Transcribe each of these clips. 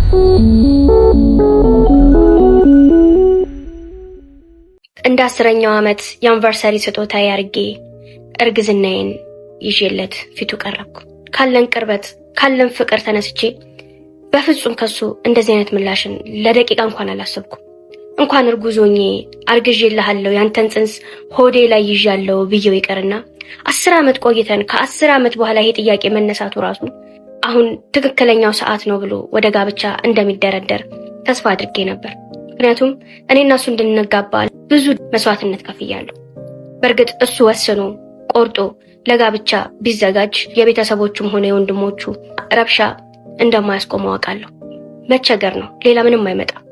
እንደ 10ኛው ዓመት የ anniversary ስጦታ አርጌ እርግዝናዬን ይዤለት ፊቱ ቀረብኩ። ካለን ቅርበት ካለን ፍቅር ተነስቼ በፍጹም ከሱ እንደዚህ አይነት ምላሽን ለደቂቃ እንኳን አላሰብኩም። እንኳን እርጉዝ ሆኜ አርግዤልሃለሁ ያንተን ጽንስ ሆዴ ላይ ይዣለሁ ብዬው ይቀርና 10 ዓመት ቆይተን ከ10 ዓመት በኋላ ይሄ ጥያቄ መነሳቱ ራሱ አሁን ትክክለኛው ሰዓት ነው ብሎ ወደ ጋብቻ እንደሚደረደር ተስፋ አድርጌ ነበር። ምክንያቱም እኔና እሱ እንድንጋባ ብዙ መስዋዕትነት ከፍያለሁ። በእርግጥ እሱ ወስኖ ቆርጦ ለጋብቻ ቢዘጋጅ የቤተሰቦቹም ሆነ የወንድሞቹ ረብሻ እንደማያስቆመው አውቃለሁ። መቸገር ነው፣ ሌላ ምንም አይመጣም።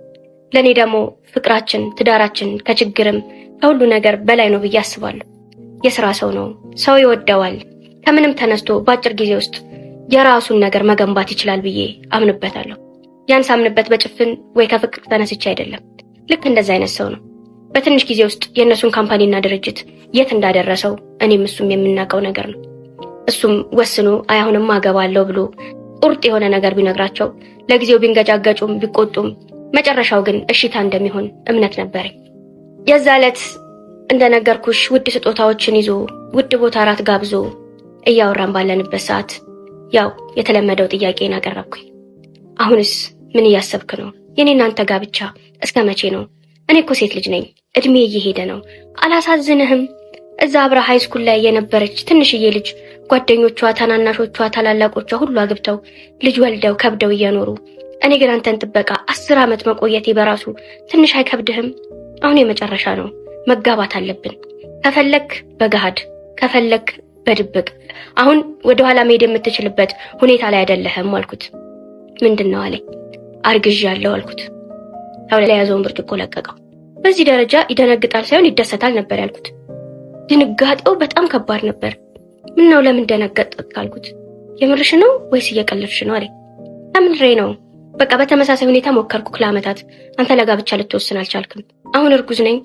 ለእኔ ደግሞ ፍቅራችን፣ ትዳራችን ከችግርም ከሁሉ ነገር በላይ ነው ብዬ አስባለሁ። የስራ ሰው ነው፣ ሰው ይወደዋል። ከምንም ተነስቶ በአጭር ጊዜ ውስጥ የራሱን ነገር መገንባት ይችላል ብዬ አምንበታለሁ። ያን ሳምንበት በጭፍን ወይ ከፍቅር ተነስቼ አይደለም። ልክ እንደዛ አይነት ሰው ነው። በትንሽ ጊዜ ውስጥ የእነሱን company ና ድርጅት የት እንዳደረሰው እኔም እሱም የምናውቀው ነገር ነው። እሱም ወስኖ አይ አሁንም አገባለሁ ብሎ ቁርጥ የሆነ ነገር ቢነግራቸው ለጊዜው ቢንገጫገጩም ቢቆጡም መጨረሻው ግን እሽታ እንደሚሆን እምነት ነበረኝ። የዛ ዕለት እንደነገርኩሽ ውድ ስጦታዎችን ይዞ ውድ ቦታ እራት ጋብዞ እያወራን ባለንበት ሰዓት ያው የተለመደው ጥያቄን አቀረብኩኝ። አሁንስ ምን እያሰብክ ነው? የኔና አንተ ጋብቻ እስከ መቼ ነው? እኔ እኮ ሴት ልጅ ነኝ፣ እድሜ እየሄደ ነው። አላሳዝንህም? እዛ አብራ high school ላይ የነበረች ትንሽዬ ልጅ ጓደኞቿ፣ ታናናሾቿ፣ ታላላቆቿ ሁሉ አግብተው ልጅ ወልደው ከብደው እየኖሩ እኔ ግን አንተን ጥበቃ 10 ዓመት መቆየቴ በራሱ ትንሽ አይከብድህም? አሁን የመጨረሻ ነው፣ መጋባት አለብን። ከፈለክ በገሃድ ከፈለክ በድብቅ። አሁን ወደኋላ መሄድ የምትችልበት ሁኔታ ላይ አይደለህም አልኩት። ምንድን ነው አለኝ። አርግዣለሁ አልኩት። ታው ላይ የያዘውን ብርጭቆ ለቀቀው። በዚህ ደረጃ ይደነግጣል ሳይሆን ይደሰታል ነበር ያልኩት። ድንጋጤው በጣም ከባድ ነበር። ምነው ለምን ደነገጥክ አልኩት። የምርሽ ነው ወይስ እየቀለድሽ ነው አለኝ። ከምሬ ነው። በቃ በተመሳሳይ ሁኔታ ሞከርኩ ለዓመታት። አንተ ለጋብቻ ልትወስን አልቻልክም። አሁን እርጉዝ ነኝ።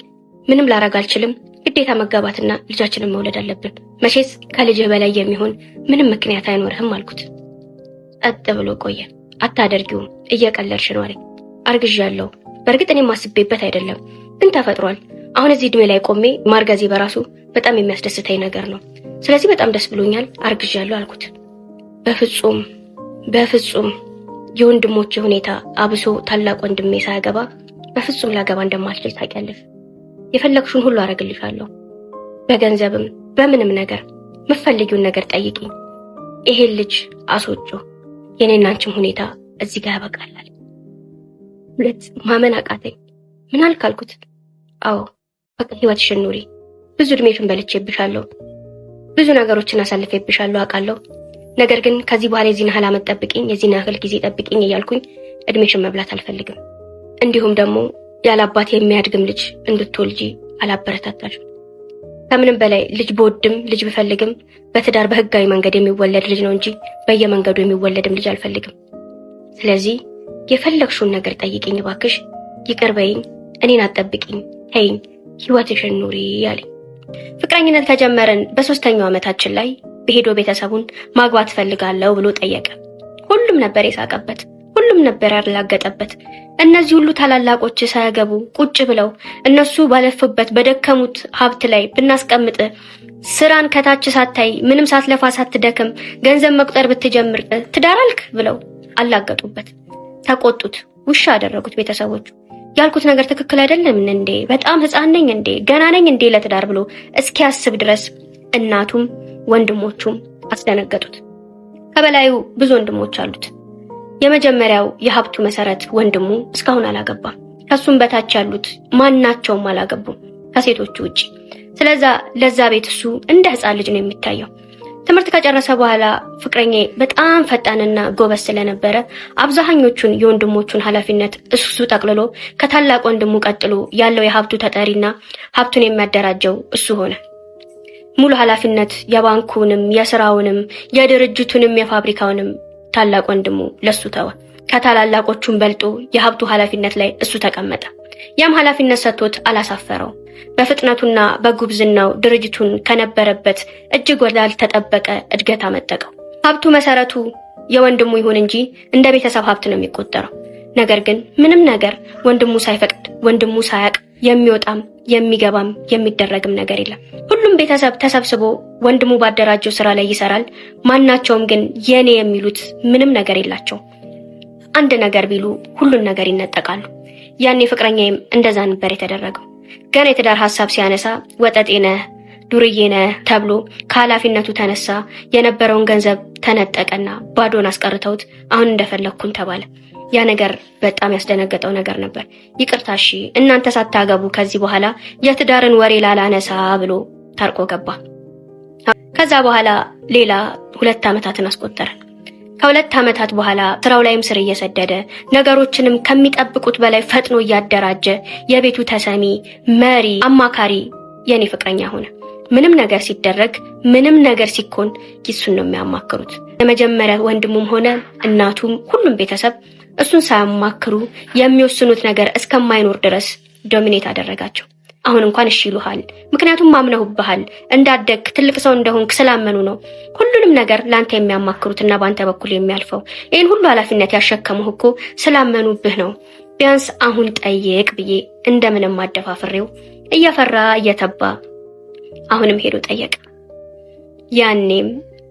ምንም ላረግ አልችልም። ግዴታ መጋባትና ልጃችንን መውለድ አለብን። መቼስ ከልጅህ በላይ የሚሆን ምንም ምክንያት አይኖርህም አልኩት። ጸጥ ብሎ ቆየ። አታደርጊውም፣ እየቀለድሽ ነው አለኝ። አርግዣለሁ። በእርግጥ እኔም አስቤበት አይደለም፣ ግን ተፈጥሯል። አሁን እዚህ እድሜ ላይ ቆሜ ማርገዜ በራሱ በጣም የሚያስደስተኝ ነገር ነው። ስለዚህ በጣም ደስ ብሎኛል፣ አርግዣለሁ አልኩት። በፍጹም በፍጹም የወንድሞቼ ሁኔታ አብሶ ታላቅ ወንድሜ ሳያገባ በፍጹም ላገባ እንደማልችል ታውቂያለሽ። የፈለግሽውን ሁሉ አረግልሻለሁ፣ በገንዘብም በምንም ነገር የምትፈልጊውን ነገር ጠይቂኝ። ይሄን ልጅ አስወጪው፣ የኔና አንቺም ሁኔታ እዚህ ጋር ያበቃላል። ሁለት ማመን አቃተኝ። ምን አልክ አልኩት። አዎ በቃ ህይወትሽን ኑሪ። ብዙ እድሜሽን በልቼብሻለሁ፣ ብዙ ነገሮችን አሳልፌብሻለሁ አውቃለሁ። ነገር ግን ከዚህ በኋላ የዚህን ያህል ዓመት ጠብቂኝ፣ የዚህን ያህል ጊዜ ጠብቂኝ እያልኩኝ እድሜሽን መብላት አልፈልግም። እንዲሁም ደግሞ ያለ አባት የሚያድግም ልጅ እንድትወልጂ አላበረታታሽም። ከምንም በላይ ልጅ ብወድም ልጅ ብፈልግም በትዳር በህጋዊ መንገድ የሚወለድ ልጅ ነው እንጂ በየመንገዱ የሚወለድም ልጅ አልፈልግም። ስለዚህ የፈለግሽውን ነገር ጠይቂኝ እባክሽ፣ ይቅር በይኝ፣ እኔን አትጠብቂኝ፣ ተይኝ፣ ህይወትሽን ኑሪ አለኝ። ፍቅረኝነት ከጀመርን በ3ኛው ዓመታችን ላይ በሄዶ ቤተሰቡን ማግባት ፈልጋለሁ ብሎ ጠየቀ። ሁሉም ነበር የሳቀበት፣ ሁሉም ነበር ያላገጠበት። እነዚህ ሁሉ ታላላቆች ሳያገቡ ቁጭ ብለው እነሱ ባለፉበት በደከሙት ሀብት ላይ ብናስቀምጥ ስራን ከታች ሳታይ ምንም ሳትለፋ ሳትደክም ገንዘብ መቁጠር ብትጀምር ትዳር አልክ ብለው አላገጡበት፣ ተቆጡት፣ ውሻ አደረጉት ቤተሰቦቹ። ያልኩት ነገር ትክክል አይደለም እንዴ? በጣም ህፃን ነኝ እንዴ? ገና ነኝ እንዴ ለትዳር ብሎ እስኪያስብ ድረስ እናቱም ወንድሞቹም አስደነገጡት። ከበላዩ ብዙ ወንድሞች አሉት። የመጀመሪያው የሀብቱ መሰረት ወንድሙ እስካሁን አላገባም። ከሱም በታች ያሉት ማናቸውም አላገቡም ከሴቶቹ ውጪ። ስለዛ ለዛ ቤት እሱ እንደ ህፃን ልጅ ነው የሚታየው። ትምህርት ከጨረሰ በኋላ ፍቅረኛዬ በጣም ፈጣንና ጎበዝ ስለነበረ አብዛኞቹን የወንድሞቹን ኃላፊነት እሱ ጠቅልሎ ከታላቅ ወንድሙ ቀጥሎ ያለው የሀብቱ ተጠሪና ሀብቱን የሚያደራጀው እሱ ሆነ። ሙሉ ኃላፊነት የባንኩንም፣ የስራውንም፣ የድርጅቱንም፣ የፋብሪካውንም ታላቅ ወንድሙ ለሱ ተወ። ከታላላቆቹም በልጦ የሀብቱ ኃላፊነት ላይ እሱ ተቀመጠ። ያም ኃላፊነት ሰጥቶት አላሳፈረው። በፍጥነቱና በጉብዝናው ድርጅቱን ከነበረበት እጅግ ወዳልተጠበቀ እድገት አመጠቀው። ሀብቱ መሰረቱ የወንድሙ ይሁን እንጂ እንደ ቤተሰብ ሀብት ነው የሚቆጠረው። ነገር ግን ምንም ነገር ወንድሙ ሳይፈቅድ ወንድሙ ሳያቅ የሚወጣም የሚገባም የሚደረግም ነገር የለም። ሁሉም ቤተሰብ ተሰብስቦ ወንድሙ ባደራጀው ስራ ላይ ይሰራል። ማናቸውም ግን የኔ የሚሉት ምንም ነገር የላቸው። አንድ ነገር ቢሉ ሁሉን ነገር ይነጠቃሉ። ያኔ ፍቅረኛዬም እንደዛ ነበር የተደረገው። ገና የትዳር ሀሳብ ሲያነሳ ወጠጤ ነህ፣ ዱርዬ ነህ ተብሎ ከኃላፊነቱ ተነሳ። የነበረውን ገንዘብ ተነጠቀና ባዶን አስቀርተውት አሁን እንደፈለግኩን ተባለ። ያ ነገር በጣም ያስደነገጠው ነገር ነበር። ይቅርታ እሺ፣ እናንተ ሳታገቡ ከዚህ በኋላ የትዳርን ወሬ ላላነሳ ብሎ ታርቆ ገባ። ከዛ በኋላ ሌላ 2 ዓመታትን አስቆጠረ። ከ2 ዓመታት በኋላ ስራው ላይም ስር እየሰደደ ነገሮችንም ከሚጠብቁት በላይ ፈጥኖ እያደራጀ የቤቱ ተሰሚ፣ መሪ፣ አማካሪ የኔ ፍቅረኛ ሆነ። ምንም ነገር ሲደረግ ምንም ነገር ሲኮን እሱን ነው የሚያማክሩት። የመጀመሪያ ወንድሙም ሆነ እናቱም ሁሉም ቤተሰብ እሱን ሳያማክሩ የሚወስኑት ነገር እስከማይኖር ድረስ ዶሚኔት አደረጋቸው። አሁን እንኳን እሺ ይሉሃል፣ ምክንያቱም አምነውብሃል፣ እንዳደግክ ትልቅ ሰው እንደሆንክ ስላመኑ ነው ሁሉንም ነገር ላንተ የሚያማክሩትና ባንተ በኩል የሚያልፈው። ይህን ሁሉ ኃላፊነት ያሸከሙህ እኮ ስላመኑብህ ነው። ቢያንስ አሁን ጠይቅ ብዬ እንደምንም አደፋፍሬው እየፈራ እየተባ አሁንም ሄዶ ጠየቀ። ያኔም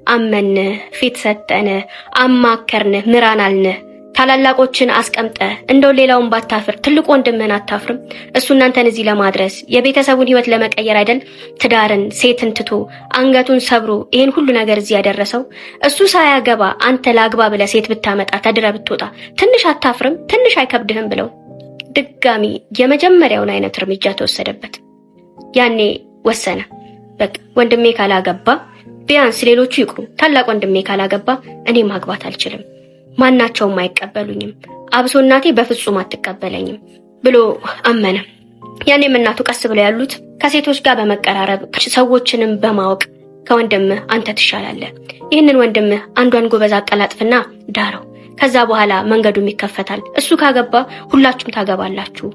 አመንህ፣ ፊት ሰጠንህ፣ አማከርንህ፣ ምራን አልንህ። ታላላቆችን አስቀምጠህ እንደው ሌላውን ባታፍር ትልቁ ወንድምህን አታፍርም? እሱ እናንተን እዚህ ለማድረስ የቤተሰቡን ሕይወት ለመቀየር አይደል ትዳርን ሴትን ትቶ አንገቱን ሰብሮ ይሄን ሁሉ ነገር እዚህ ያደረሰው። እሱ ሳያገባ አንተ ላግባ ብለህ ሴት ብታመጣ ተድረ ብትወጣ ትንሽ አታፍርም? ትንሽ አይከብድህም? ብለው ድጋሚ የመጀመሪያውን አይነት እርምጃ ተወሰደበት። ያኔ ወሰነ። በቃ ወንድሜ ካላገባ ቢያንስ ሌሎቹ ይቅሩ፣ ታላቅ ወንድሜ ካላገባ እኔ ማግባት አልችልም፣ ማናቸውም አይቀበሉኝም፣ አብሶ እናቴ በፍጹም አትቀበለኝም ብሎ አመነ። ያኔም እናቱ ቀስ ብለው ያሉት ከሴቶች ጋር በመቀራረብ ሰዎችንም በማወቅ ከወንድምህ አንተ ትሻላለህ፣ ይህንን ወንድምህ አንዷን ጎበዝ አቀላጥፍና ዳረው፣ ከዛ በኋላ መንገዱም ይከፈታል። እሱ ካገባ ሁላችሁም ታገባላችሁ።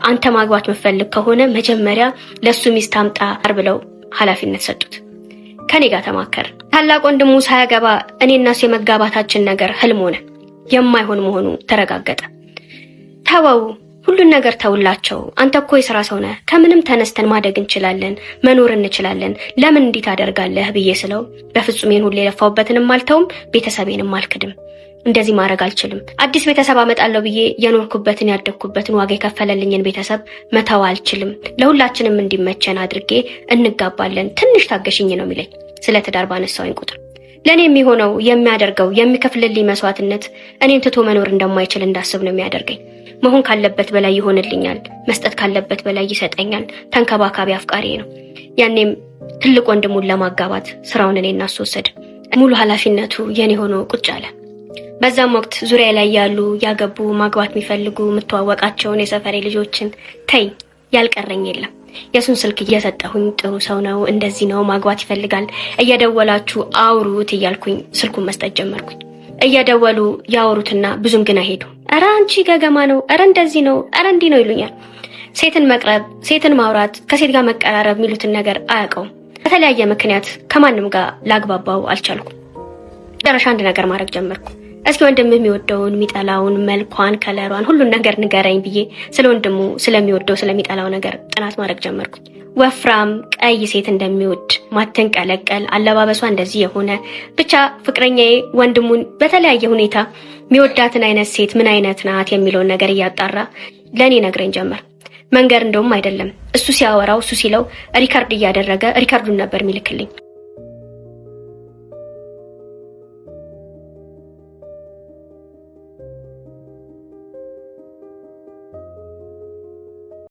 አንተ ማግባት መፈልግ ከሆነ መጀመሪያ ለሱ ሚስት አምጣ ብለው ኃላፊነት ሰጡት። ከኔ ጋር ተማከረ። ታላቅ ወንድሙ ሳያገባ እኔና እሱ የመጋባታችን ነገር ህልም ሆነ። የማይሆን መሆኑ ተረጋገጠ። ተወው፣ ሁሉን ነገር ተውላቸው። አንተ እኮ የሥራ ሰው ነህ። ከምንም ተነስተን ማደግ እንችላለን፣ መኖር እንችላለን። ለምን እንዲህ ታደርጋለህ ብዬ ስለው በፍጹም ይሄን ሁሉ የለፋሁበትንም አልተውም፣ ቤተሰቤንም አልክድም፣ እንደዚህ ማድረግ አልችልም። አዲስ ቤተሰብ አመጣለሁ ብዬ የኖርኩበትን ያደግኩበትን ዋጋ የከፈለልኝን ቤተሰብ መተው አልችልም። ለሁላችንም እንዲመቸን አድርጌ እንጋባለን። ትንሽ ታገሽኝ ነው የሚለኝ ስለ ትዳር ባነሳውኝ ቁጥር። ለእኔ የሚሆነው የሚያደርገው የሚከፍልልኝ መስዋዕትነት እኔን ትቶ መኖር እንደማይችል እንዳስብ ነው የሚያደርገኝ። መሆን ካለበት በላይ ይሆንልኛል፣ መስጠት ካለበት በላይ ይሰጠኛል። ተንከባካቢ አፍቃሪ ነው። ያኔም ትልቅ ወንድሙን ለማጋባት ስራውን እኔና እሱ ወሰደ። ሙሉ ኃላፊነቱ የኔ ሆኖ ቁጭ አለ። በዛም ወቅት ዙሪያ ላይ ያሉ ያገቡ ማግባት የሚፈልጉ የምተዋወቃቸውን የሰፈሬ ልጆችን ተይ ያልቀረኝ የለም። የሱን ስልክ እየሰጠሁኝ ጥሩ ሰው ነው፣ እንደዚህ ነው፣ ማግባት ይፈልጋል፣ እየደወላችሁ አውሩት እያልኩኝ ስልኩን መስጠት ጀመርኩኝ። እየደወሉ ያወሩትና ብዙም ግን አይሄዱ። ኧረ አንቺ ገገማ ነው፣ ኧረ እንደዚህ ነው፣ ኧረ እንዲህ ነው ይሉኛል። ሴትን መቅረብ፣ ሴትን ማውራት፣ ከሴት ጋር መቀራረብ የሚሉትን ነገር አያውቀውም። በተለያየ ምክንያት ከማንም ጋር ላግባባው አልቻልኩም። መጨረሻ አንድ ነገር ማድረግ ጀመርኩ። እስኪ ወንድምህ የሚወደውን የሚጠላውን፣ መልኳን፣ ከለሯን፣ ሁሉን ነገር ንገረኝ ብዬ ስለ ወንድሙ ስለሚወደው ስለሚጠላው ነገር ጥናት ማድረግ ጀመርኩ። ወፍራም ቀይ ሴት እንደሚወድ፣ ማተንቀለቀል፣ አለባበሷ እንደዚህ የሆነ ብቻ ፍቅረኛዬ ወንድሙን በተለያየ ሁኔታ የሚወዳትን አይነት ሴት ምን አይነት ናት የሚለውን ነገር እያጣራ ለእኔ ነግረኝ ጀመር። መንገር እንደውም አይደለም እሱ ሲያወራው እሱ ሲለው record እያደረገ record ኡን ነበር የሚልክልኝ።